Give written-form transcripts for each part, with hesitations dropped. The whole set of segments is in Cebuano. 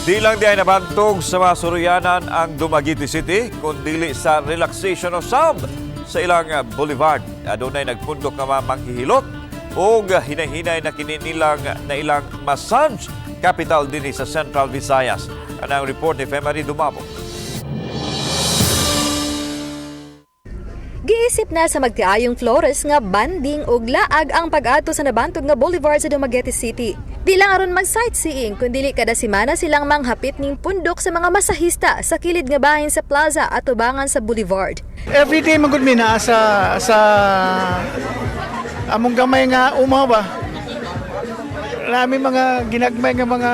Di lang diay nabantog sa mga suruyanan ang Dumaguete City, kundili sa relaxation o sound sa ilang boulevard. Adunay nagpundok nga mga manghihilot ug hinay-hinay na kini nilang na ilang massage capital dinhi sa Central Visayas. Anang report ni Femary Dumabo. Giisip na sa magtiayong Flores nga banding og laag ang pag-adto sa nabantog nga boulevard sa Dumaguete City. Di lang aron mag-sightseeing, kundi kada semana silang manghapit ning pundok sa mga masahista sa kilid nga bahin sa plaza at tubangan sa boulevard. Every day man gud mi naa sa among gamay nga uma ba. Nami mga ginagmay nga mga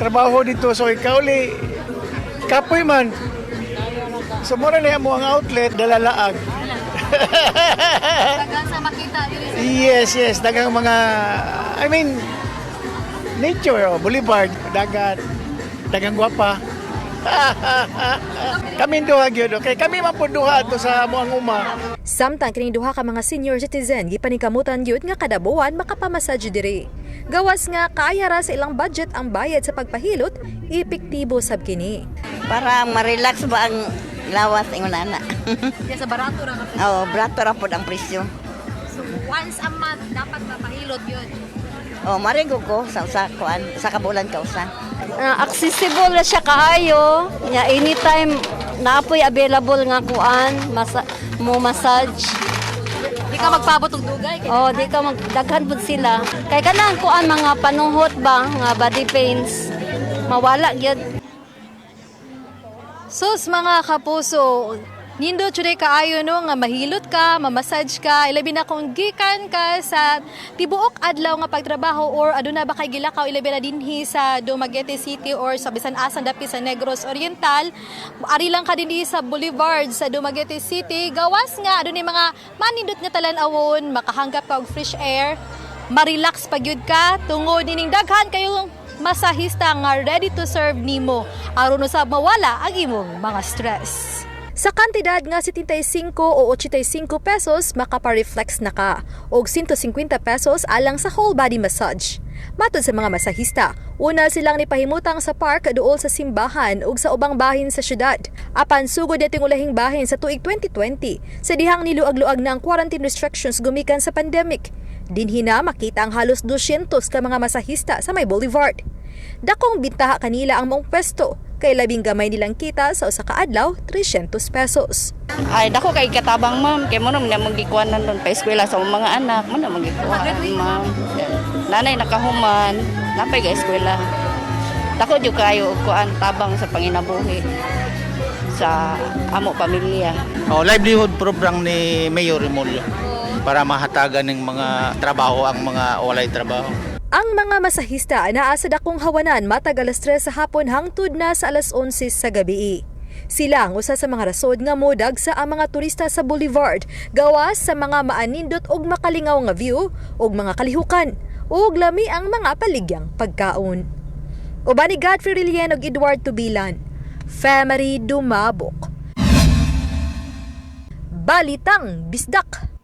trabaho dito, so ikaw uli kapoy man. So mura na mo ang outlet dalalaag. Daghang sa makita diri. Yes, daghang mga, I mean, nature, oh, boulevard, dagat, daghang gwapa. Kami duha gyud, okay? Kami man pud duha ato sa among uma. Samtang kining duha ka mga senior citizen gipaningkamutan gyud nga kada buwan makapamasahe diri. Gawas nga kaya ra sa ilang budget ang bayad sa pagpahilot, epektibo sab kini. Para ma-relax ba ang lawas ingon ana. Sa barato ra ka. Oo, brato ra pod ang presyo. So once a month dapat mapahilot yun. Oh, marigo ko sa usa kuan, sa kabulan ka usa. Accessible na siya kaayo. Nya anytime naapoy available nga kuan, mo massage. Di ka magpabot og dugay. Oh, di ka magdaghan pud sila. Kay kanang kuan mga panuhot ba nga body pains mawala gyud. Sus, mga kapuso, nindot jud kaayo no nga mahilot ka, mamassage ka, ilabi na kung gikan ka sa tibuok adlaw nga pagtrabaho or aduna ba kay gilakaw, ilabi na dinhi sa Dumaguete City or sa bisan asan dapit sa Negros Oriental. Ari lang ka dinhi sa Boulevard sa Dumaguete City. Gawas nga adunay mga manindot nga talan-awon, makahanggap ka og fresh air, marelax pag yun ka tungod nining daghan kayong masahista nga ready to serve nimo aron usab mawala ang imong mga stress. Sa kantidad nga 75 o 85 pesos makapa-reflex na ka og 150 pesos alang sa whole body massage. Matod sa mga masahista, una silang nipahimutang sa park duol sa simbahan ug sa ubang bahin sa syudad. Apan sugod nating ulahing bahin sa tuig 2020 sa dihang niluag-luag na ang quarantine restrictions gumikan sa pandemic. Dinhi na makita ang halos 200 ka mga masahista sa may boulevard. Dakong bintaha kanila ang maong pwesto kay labing gamay nilang kita sa usa ka adlaw, 300 pesos. Ay, dako kay katabang, ma'am, kay mo naman magikuan nun pa eskwela sa mga anak, mo na magikuan, ma'am. Nanay nakahuman, napay ga eskwela. Dako jud kayo og kuan tabang sa panginabuhi sa amo pamilya. Oh, livelihood program ni Mayor Remulla para mahatagan ng mga trabaho ang mga walay trabaho. Ang mga masahista naa sa dakong hawanan matag alas 3 sa hapon hangtod na sa alas 11 sa gabi. Sila ang usa sa mga rasod nga modag sa ang mga turista sa Boulevard gawas sa mga maanindot og makalingaw nga view ug mga kalihukan ug lami ang mga paligyang pagkaon. Uban ni Godfrey Rilien ug Edward Tubilan. Family Dumabok. Balitang Bisdak.